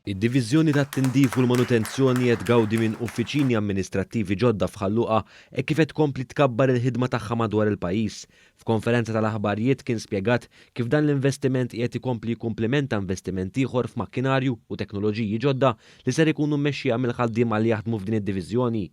Id-Diviżjoni tat-Tindif u l-Manutenzjoni qed tgawdi minn uffiċini amministrattivi ġodda f'Ħal Luqa hekk kif qed tkompli tkabbar il-ħidma tagħha madwar il-pajjiż. F'konferenza tal-aħbarijiet kien spjegat kif dan l-investiment qiegħed ikompli jikkumplimenta investiment ieħor f'makkinarju u teknoloġiji ġodda li ser ikunu mmexxija mill-ħaddiema li jaħdmu f'din id-diviżjoni.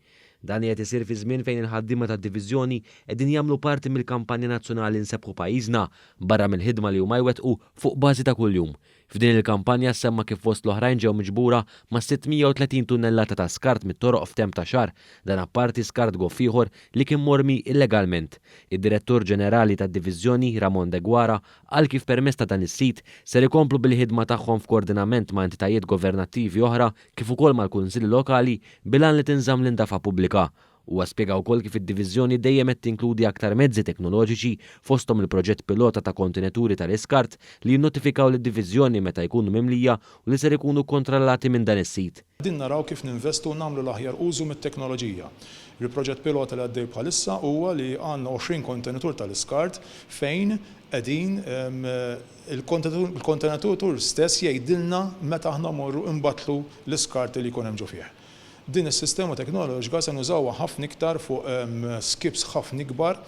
Dan qiegħed isir fi żmien fejn il-ħaddiema tad-diviżjoni qegħdin jagħmlu parti mill-kampanja nazzjonali Nsebbħu Pajjiżna, barra mill-ħidma li huma jwettqu fuq bażi ta' kuljum. F'din il-kampanja ssemma kif fost l-oħrajn ġew miġbura mas-630 tunnellata ta' skart mit-toroq f'temp ta' xahar, dan apparti skart goff ieħor li kien mormi illegalment. Id-Direttur Ġenerali tad-Diviżjoni, Ramon Deguara, qal kif permezz ta' dan is-sit ser ikomplu bil-ħidma tagħhom f'koordinament ma' entitajiet governattivi oħra kif ukoll mal-Kunsilli Lokali bil-għan li tinżamm l-indafa pubblika. Huwa spjega wkoll kif id-diviżjoni dejjem qed tinkludi aktar mezzi teknoloġiċi fosthom il-proġett pilota ta' kontenituri tal-iskart li jinnotifikaw lid-diviżjoni meta jkunu mimlija u li ser ikunu kkontrollati minn dan is-sit. Qegħdin naraw kif ninvestu u nagħmlu l-aħjar użu mit-teknoloġija. Il-proġett pilota li għaddej bħalissa huwa li għandna 20 kontenitur tal-iskart fejn qegħdin il-kontenitutur stess jgħidilna meta aħna mmorru nbattlu l-iskart li jkun hemm ġo fih. Din is-sistema teknoloġika se nużawha ħafna iktar fuq skips ħafna ikbar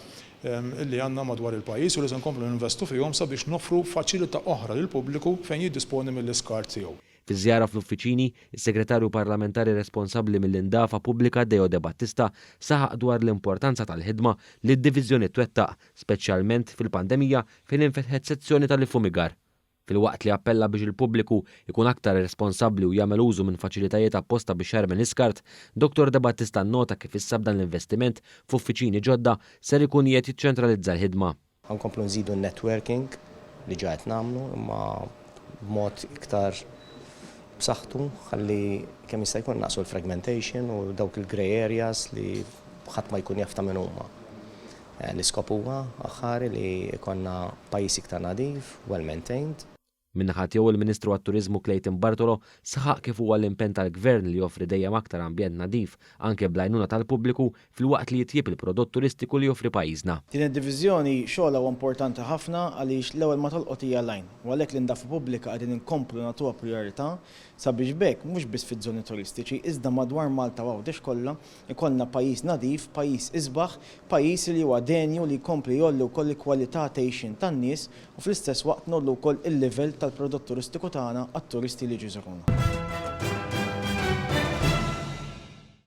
li għandna madwar il-pajjiż u li se nkomplu ninvestu fihom sabiex noffru faċilità oħra lill-pubbliku fejn jiddisponi mill-iskart tiegħu. Fi żjara fl-uffiċini, is-Segretarju Parlamentari responsabbli mill-Indafa Pubblika Deo Debattista saħaq dwar l-importanza tal-ħidma li d-Diviżjoni twettaq, speċjalment fil-pandemija fejn infetħet sezzjoni tal-iffumigar. Filwaqt li appella biex il-pubbliku jkun aktar responsabbli u jagħmel użu minn faċilitajiet apposta biex jarmi l-iskart, Dottor Debattista nnota kif issa b'dan l-investiment f'uffiċini ġodda ser ikun qiegħed jiċċentralizza l-ħidma. Ħa nkomplu nżidu n-networking li ġa qed nagħmlu imma b'mod iktar b'saħħtu ħalli kemm jista' jkun innaqsu l-fragmentation u dawk il-grey areas li ħadd ma jkun jaf ta' min huma. L-iskop huwa aħħari li jkollna pajjiż iktar nadif, well maintained. Min-naħa tiegħu il-Ministru għat-Turiżmu Clayton Bartolo saħaq kif huwa l-impenn tal-Gvern li joffri dejjem aktar ambjent nadif anke bl-għajnuna tal-pubbliku filwaqt li jitjieb il-prodott turistiku li joffri pajjiżna. Din id-diviżjoni xogħolha huwa importanti ħafna għaliex l-ewwel ma tolqot hija l-għajn u għalhekk l-indafa pubblika qegħdin inkomplu nagħtuha prijorità sabiex b'hekk mhux biss fiż-żoni turistiċi iżda madwar Malta u Għawdex kollha Ikollna pajjiż nadif, pajjiż isbaħ, pajjiż li huwa denju li jkompli jgħolli wkoll il-kwalità t'għixien tan-nies u fl-istess waqt ngħollu wkoll il-livell tal-prodott turistiku tagħna għat-turisti li jiġu jżuruna.